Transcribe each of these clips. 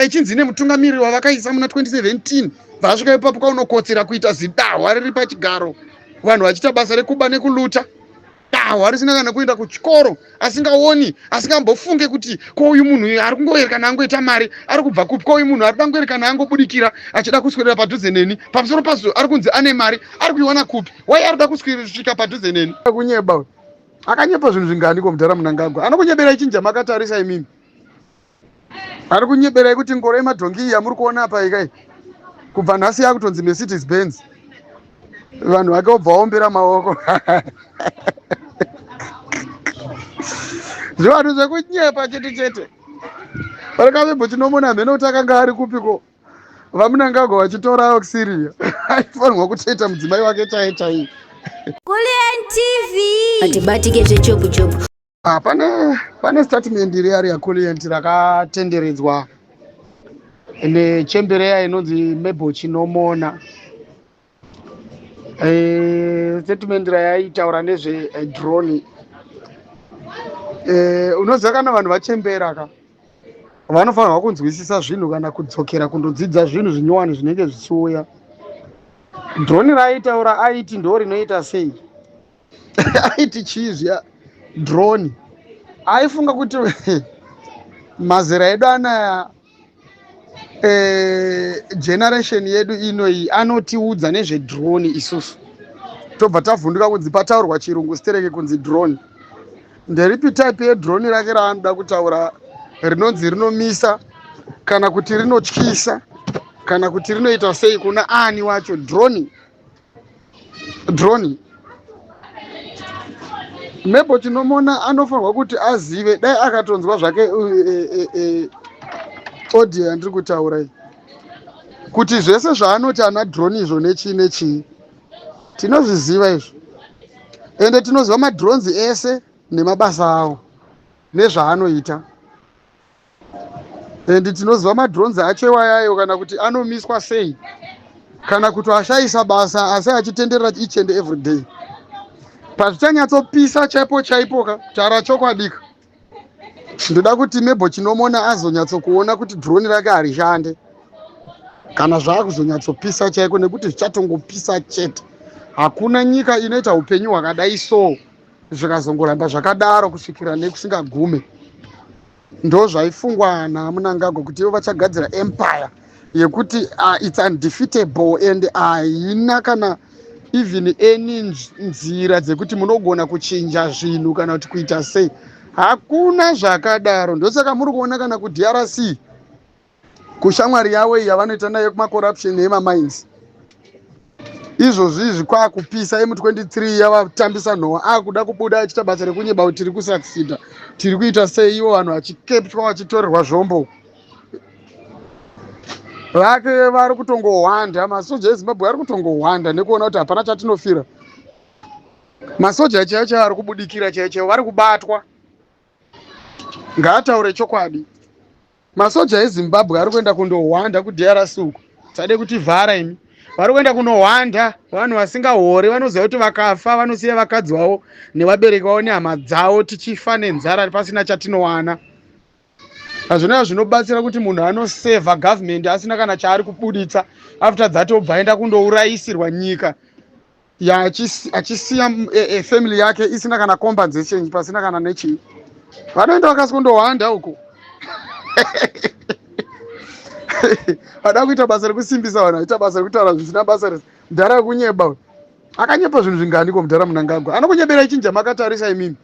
ichinzi ine mutungamiriri wavakaisa muna 2017 bvasvika ipapo kaunokotsera kuita zidahwa riri pachigaro, vanhu vachiita basa rekuba nekuluta, dahwa risina kana kuenda kuchikoro, asingaoni, asingambofunge kuti ko uyu munhu uyu ari kungoerekana angoita mari ari kubva kupi, ko uyu munhu ari kuda kungoerekana angobudikira achida kuswedera padhuze neni, pamusoro pazvo ari kunzi ane mari, ari kuiwana kupi, wai ari kuda kusvika padhuze neni. Kunyeba akanyepa zvinhu zvingani ko mudhara Mnangagwa anokunyeberai chinja makatarisa imimi. Ari kunyeberai kuti ngoro yemadhongi iyi yamuri kuona apa ikai kubva nhasi yakutonzi Mercedes Benz, vanhu vake vobva vaombera maoko. Zvivanhu zvekunyepa chete chete. Parikavebho chinomona mheno kuti akanga ari kupiko VaMnangagwa vachitora Auxilia aifanirwa kutoita mudzimai wake chaiye chaiye. Kulliant TV. Atibatike zvechopu chopu. Ah, pane statement iri yari yaKulliant rakatenderedzwa nechembere iya inonzi Mabel Chinomona. Statement rayaitaura nezve drone. Unoziva kana vanhu vachembera ka vanofanirwa kunzwisisa zvinhu kana kudzokera kundodzidza zvinhu zvinyowani zvinenge zvichiuya. Drone raaitaura aiti ndo rinoita sei? Aiti chii zviya drone? Aifunga kuti mazera edu anaya, generation yedu inoyi anotiudza nezvedrone, isusu tobva tavhunduka kunzi pataurwa chirungu sitereke kunzi drone. Nderipi type yedrone rake raanoda kutaura rinonzi rinomisa kana kuti rinotyisa kana kuti rinoita sei kuna ani wacho? Drone, drone. Mebo Chinomona anofanirwa kuti azive, dai akatonzwa zvake audio yandiri kutaura iyi, kuti zvese zvaanoti ana drone izvo nechii nechii tinozviziva izvo, ende tinoziva madrones ese nemabasa awo nezvaanoita, and tinoziva madrones acho iwayayo kana kuti anomiswa sei kana kuti ashayisa basa asi achitenderera each and every day. Pazvichanyatsopisa chaipo chaipo ka, taura chokwadika, ndoda kuti Mebo Chinomona azonyatsokuona kuti drone rake harishande kana zvaakuzonyatsopisa chaiko, nekuti zvichatongopisa chete. Hakuna nyika inoita upenyu hwakadai so zvikazongoramba zvakadaro kusvikira nekusingagume. Ndo zvaifungwa naMnangagwa kuti ivo vachagadzira empire yekuti it's undefeatable and haina kana even any nzira dzekuti munogona kuchinja zvinhu kana kuti kuita sei. Hakuna zvakadaro. Ndosaka muri kuona kana kuDRC kushamwari yavo iyi yavanoita nayo kumacorruption emamines izvozvi izvi kwakupisa. M23 yavatambisa nhowa, akuda kubuda achiita basa rekunyeba kuti tiri kusucceeda, tiri kuita sei, ivo vanhu vachikeptwa, vachitorerwa zvombo vake. Vari kutongohwanda, masoja eZimbabwe ari kutongohwanda nekuona kuti hapana chatinofira. Masoja chaivo chaivo ari kubudikira chaivo chaivo vari kubatwa. Ngaataure chokwadi, masoja eZimbabwe ari kuenda kundohwanda kuDRC uko. Sade kutivhara imi, vari kuenda kunohwanda. Vanhu vasingahori vanoziva kuti vakafa vanosiya vakadzi vavo nevabereki vavo nehama dzavo, tichifa nenzara pasina chatinowana. Hazvina zvinobatsira kuti munhu anosevha government asina kana chaari kubuditsa, after that obva aenda kundourayisirwa nyika achisiya family yake isina kana compensation, pasina kana nechii. Vanoenda vakasi kundohwanda uko, vada kuita basa rekusimbisa vanhu, vaita basa rekutaura zvisina basa rese. Mudhara wekunyeba akanyepa zvinhu zvingani ko mudhara Mnangagwa anokunyeberai chinja makatarisa imimi.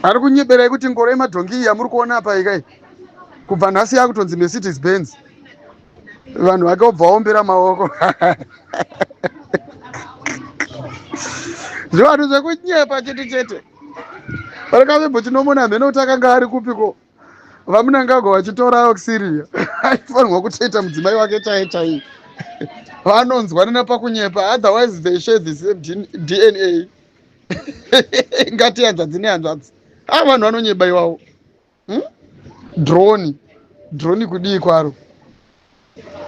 Ari kunyeberai kuti ngoro yemadhongi iyi yamuri kuona apa ikai kubva nhasi yakutonzi Mercedes Benz, vanhu vake vobva vaombera maoko. Zvivanhu zvekunyepa chete chete. Parikavebho Chinomona mheno kuti akanga ari kupiko VaMnangagwa vachitora Auxilia aifanirwa kutoita mudzimai wake chaiye chaiye. Vanonzwanana pakunyepa, otherwise they share the same DNA, ngati hanzvadzi nehanzvadzi. A, vanhu vanonyeba iwavo, Drone, drone kudii kwaro?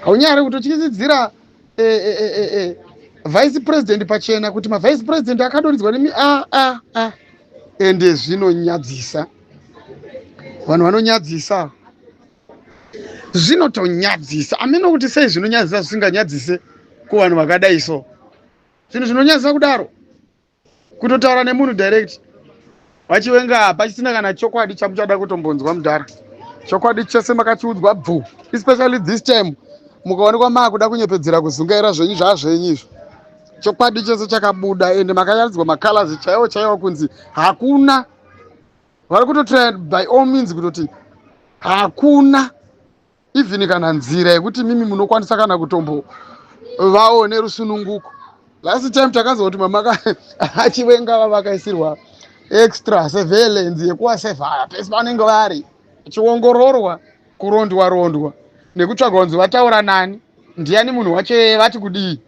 Haunyari kutotyisidzira vice president pachena kuti mavice president akadonzwa nemi? A a a, ende zvinonyadzisa, vanhu vanonyadzisa. Zvinotonyadzisa ameno kuti sei zvinonyadzisa zvisinganyadzise kuvanhu vakadai so. Zvinhu zvinonyadzisa kudaro kutotaura nemunhu direct vachiwenga hapachisina kana chokwadi chamuchada kutombonzwa mudhara. Chokwadi chese makachiudzwa bvu, especially this time mukaonekwa maakuda kunyepedzera kuzungaira zvenyu zvazvenyu izvo. Chokwadi chese chakabuda ende makayaridzwa macolors chaiwo chaiwo kunzi hakuna. Vari kutotry by all means kutoti hakuna even kana nzira yekuti mimi munokwanisa kana kutombo vawo nerusununguko. Last time takanzwa kuti mama achiwenga vakaisirwa extra surveillance yekuvasevhaya pese vanenge vari, chiongororwa, kurondwa rondwa nekutsvaga kunzi vataura nani, ndiani munhu wacho, vati kudii.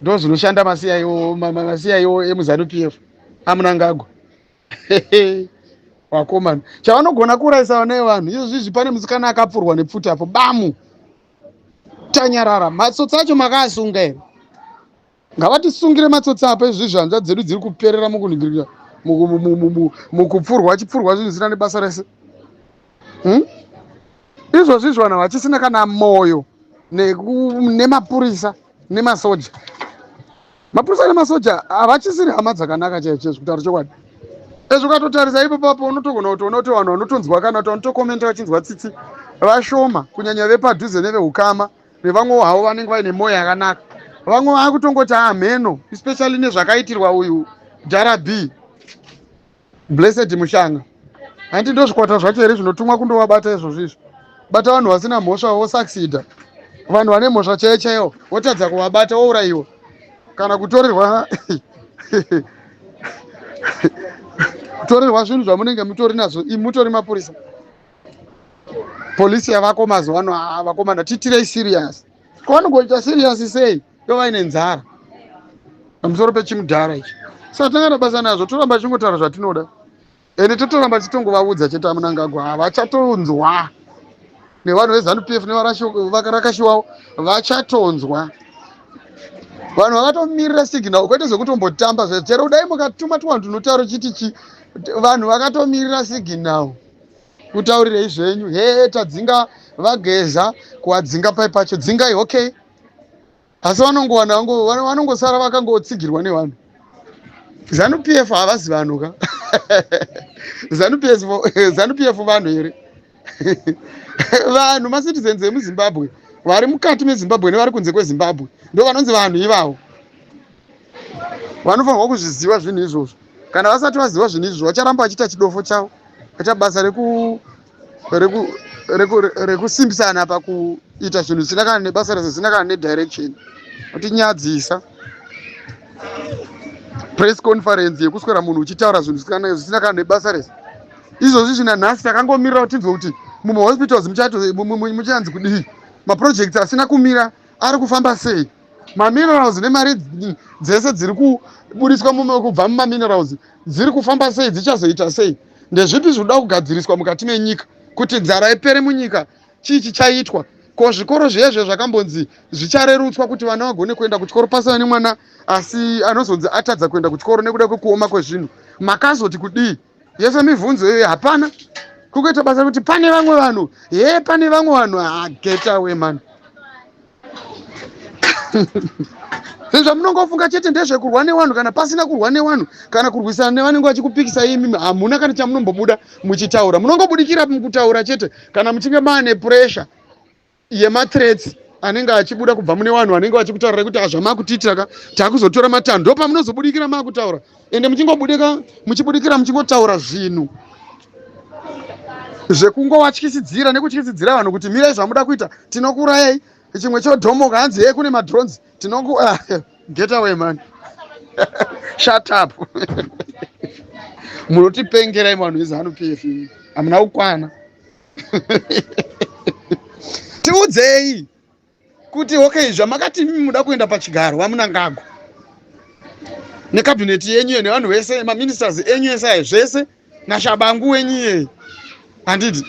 Ndo zvinoshanda maCIO emuZANU PF aMnangagwa. Vakomana chavanogona kuurayisa vana vevanhu izvozvi. Pane musikana akapfurwa nepfuti apo bamu tanyarara. Matsotsi acho makaasunga here? Ngavatisungire matsotsi apo. Izvizvi hanzva dzedu dziri kuperera mukunhingirira mukupfurwa, achipfurwa zvinhu zvisina nebasa rese, Izvozvi izvo vanhu vachisina kana moyo nemapurisa nemasoja. Mapurisa nemasoja havachisiri hama dzakanaka chaivo chaizvo, kutaura chokwadi. Ezvo ukatotarisa ipo papo unotogona kutoona kuti vanhu vanotonzwa kana kuti vanotokomenta vachinzwa tsitsi vashoma, kunyanya vepadhuze neveukama nevamwewo havo vanenge vaine mwoyo yakanaka. Vamwe vaakutongoti hamheno, especially nezvakaitirwa uyu Jara B Blessed Mushanga. Handiti ndo zvikwata zvacho here zvinotumwa kundovabata izvozvo izvo? Bata vanhu vasina mhosva vosucceeda, vanhu vane mhosva chaiyo chaiyo votadza kuvabata, wourayiwa kana kutorerwa zvinhu zvamunenge mutori nazvo mutori mapurisa. Polisi yavako mazuva ano, haa vakomana, tiitirei serious. Kwavanongoita serious sei ndo vaine nzara pamusoro pechimudhara ichi? Saka tangana basa nazvo, toramba tichingotaura zvatinoda ende totoramba tichitongovaudza chete. AMnangagwa havachatonzwa nevanhu veZANU PF nevarakashiwawo vachatonzwa. Vanhu vakatomirira signal, kwete zvekutombotamba zve. Chero kudai mukatuma tuvanhu tunotaura chiti chi, vanhu vakatomirira signal. Kutaurirei zvenyu he, tadzinga vaGeza, kuwadzinga pai pacho dzingai, okay, asi vanongowana vanongosara vakangotsigirwa nevanhu. ZANU PF havazi vanhu ka. ZANU PF vanhu here? Vanhu macitizens emuZimbabwe vari mukati meZimbabwe nevari kunze kweZimbabwe ndo vanonzi vanhu ivavo. Vanofanirwa kuzviziva zvinhu izvozvo. Kana vasati vaziva zvinhu izvozvo, vacharamba vachiita chidofo chavo, vaita basa rekusimbisana pakuita zvinhu zvisina kana nebasa rese, zvisina kana nedirection. Otinyadzisa press conference yekuswera munhu uchitaura zvinhu zvisina kana nebasa rese. Izvozvi zvina nhasi takangomirira kuti tinzwe kuti mumahospitals muchanzi kudii, maprojects asina kumira ari kufamba sei, maminerals nemari dzese dziri kuburiswa kubva mumaminerals dziri kufamba sei, dzichazoita sei, ndezvipi zvinoda kugadziriswa mukati menyika kuti nzara ipere munyika, chii chichaitwa, ko zvikoro zvezve zvakambonzi zvicharerutswa kuti vana vagone kuenda kuchikoro pasava nemwana asi anozonzi atadza kuenda kuchikoro nekuda kwekuoma kwezvinhu, makazoti kudii? Yese mibvunzo iyoyo hapana. Kukuita basa kuti pane vamwe vanhu he, pane vamwe vanhu. Ha, get away, man. Zvinhu zvamunongofunga chete ndezvekurwa nevanhu. Kana pasina kurwa nevanhu kana kurwisana nevanenge vachikupikisai imimi, hamuna kana chamunombobuda muchitaura. Munongobudikira mukutaura chete kana muchinge maane pressure yemathreats anenge achibuda kubva mune vanhu vanenge vachikutaurirai kuti azvamakutiitira ka, taakuzotora matanho. Ndo pamunozobudikira maakutaura, ende muchingobudika muchibudikira muchingotaura zvinhu zvekungovatyisidzira nekutyisidzira vanhu kuti mirai zvamuda kuita, tinokurayai. Chimwe chodhomoka hanzi ye kune madrones tinoku. Get away, man, shut up. Munotipengerai vanhu veZANU PF, hamuna kukwana. Tiudzei kuti okay, zvamakati imi muda kuenda pachigaro, vaMnangagwa nekabhineti yenyu nevanhu vese, maministers enyu ese aya, zvese naTshabangu wenyu iyeye, handiti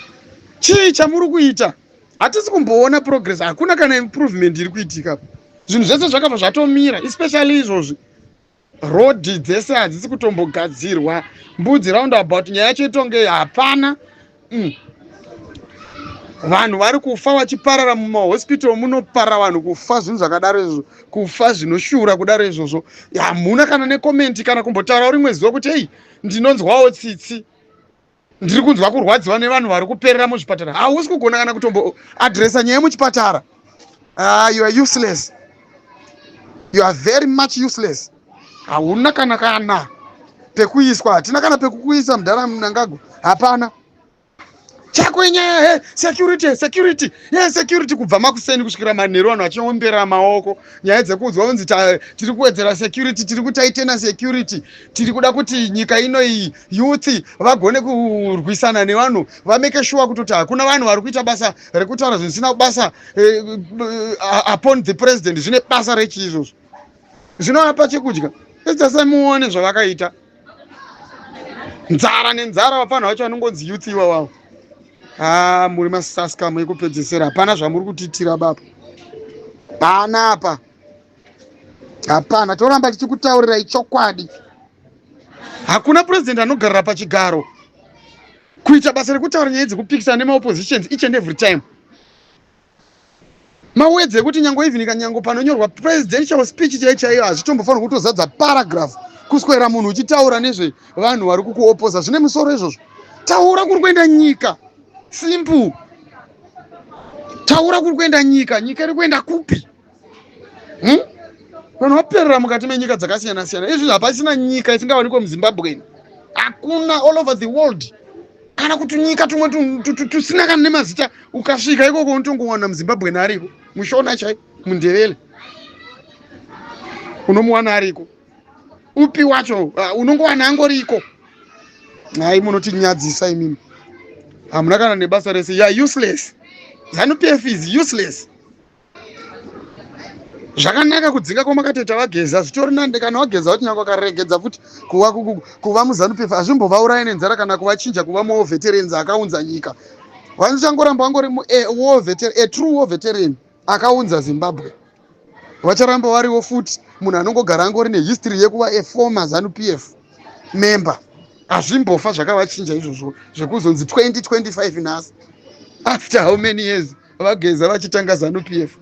chii chamuri kuita? Hatisi kumboona progress, hakuna kana improvement iri kuitika. Zvinhu zvese zvakabva zvatomira, especially izvozvi rodhi dzese hadzisi kutombogadzirwa. Mbudzi Roundabout, nyaya yacho itonge hapana. Vanhu vari kufa vachiparara mumahospital, munoparara vanhu kufa, zvinhu zvakadaro izvozvo, kufa zvinoshura kudaro izvozvo. Hamuna kana necomment kana kumbotaurawo rimwe zuva kuti, "Ei, ndinonzwawo tsitsi, ndiri kunzwa kurwadziwa nevanhu vari kuperera muzvipatara." Hausi kugona kana kutomboaddressa nyaya yemuchipatara. Ah, you are useless, you are very much useless. Hauna kana pekuiswa, hatina kana pekukuisa, mudhara Mnangagwa, hapana chako. Inyaya he security, security ye security, kubva makuseni kusvikira manheru, vanhu vachiombera maoko. Nyaya dzekuudzwa kunzi tiri kuwedzera security, tiri kutaitena security, tiri kuda kuti nyika ino iyi youth vagone kurwisana nevanhu, vamake sure kutoti hakuna vanhu vari kuita basa rekutaura zvinhu zvisina basa upon the president. Zvine basa rechi izvozvo? Zvinovapa chekudya? Edzasai muone zvavakaita, nzara nenzara. Vapfanha vacho vanongonzi youth ivavavo. Ha, muri masaskamu ekupedzesera. Hapana zvamuri kutiitira baba, pana apa hapana. Toramba tichikutaurirai chokwadi. Hakuna purezidendi anogarira pachigaro kuita basa rekutaura nyaya dzekupikisana nemaoppositions each and every time. Mawedzi ekuti nyange even kanyange panonyorwa presidential speech chaiyo chaiyo, hazvitombofanirwa kutozadza paragraph kuswera munhu uchitaura nezvevanhu vari kukuopposa. Zvine musoro izvozvo? Taura kuri kuenda nyika, simple. Taura kuri kuenda nyika. Nyika iri kuenda kupi? Vanhu vaperera mukati menyika dzakasiyana siyana. Izvi hapasina nyika isingawanikwe muZimbabwe, hakuna. All over the world, kana kuti nyika tumwe tusina kana nemazita, ukasvika ikoko unotongowana muZimbabwe ariko, muShona chai, muNdevele unomuwana ariko. Upi wacho unongowana angoriko. Hai, munotinyadzisa imimi, hamuna kana nebasa rese. You are useless. ZANU PF is useless. Zvakanaka kudzinga kwamakatoita vaGeza, zvitori nande. Kana vaGeza vati nyange vakaregedza futi kuva muZANU PF, hazvimbovauraya nenzara kana kuvachinja kuva muwar veterans akaunza nyika. Vanochangoramba vangori war veteran, a true war veteran akaunza Zimbabwe. Vacharamba variwo futi munhu anongogara angori nehistory yekuva a former ZANU PF member. Hazvimbofa zvakavachinja izvozvo zvekuzonzi 2025 nhasi, after how many years vaGeza vachitanga ZANU PF,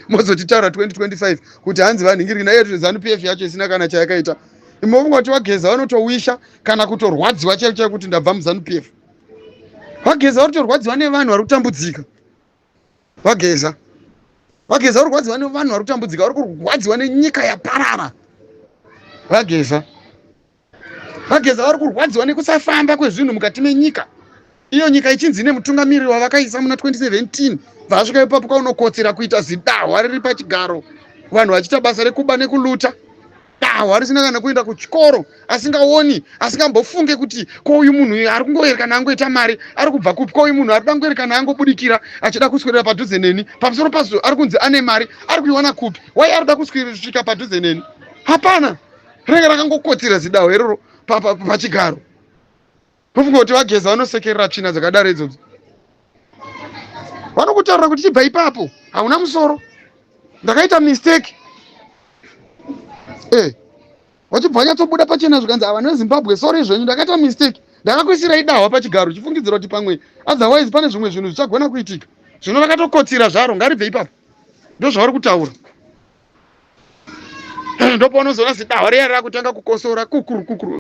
mozotitaura 2025 kuti hanzi vanhingiriki naiyo ZANU PF yacho isina kana chayakaita. Imofunga kuti vaGeza vanotowisha kana kutorwadziwa chaivo chaivo kuti ndabva muZANU PF? VaGeza vari kutorwadziwa nevanhu vari kutambudzika. VaGeza vari kurwadziwa nevanhu vari kutambudzika, vari kurwadziwa nenyika yaparara. VaGeza vari kurwadziwa nekusafamba kwezvinhu mukati menyika, iyo nyika ichinzi ine mutungamiriri wavakaisa muna 2017. Bvasvika ipapo kaunokotsera kuita zidahwa riri pachigaro, vanhu vachiita basa rekuba nekuluta, dahwa risina kana kuenda kuchikoro, asingaoni, asingambofunge kuti ko uyu munhu uyu ari kungoerekana angoita mari ari kubva kupi, ko uyu munhu ari kuda kungoerekana angobudikira achida kuswedera padhuze neni, pamusoro pazvo ari kunzi ane mari, ari kuiwana kupi, wai ari kuda kusvika padhuze neni? Hapana, rinenge rakangokotsera zidahwa iroro pachigaro. Tofunga kuti vaGeza vanosekerera tsvina dzakadaro idzodzo? Vanokutaurira kuti chibva ipapo, hauna musoro, ndakaita mistake. Vachibva vanyatsobuda pachena, zvikanzi, "Ava neZimbabwe, sorry zvenyu, ndakaita mistake, ndakakuisirai dahwa pachigaro chifungidzira kuti pamwe otherwise pane zvimwe zvinhu zvichagona kuitika. Zvino rakatokotsira zvaro, ngaribve ipapo." Ndo zvavari kutaura. Ndopaunozoona zidahwa riya rakutanga kukosora kukuru kukuru.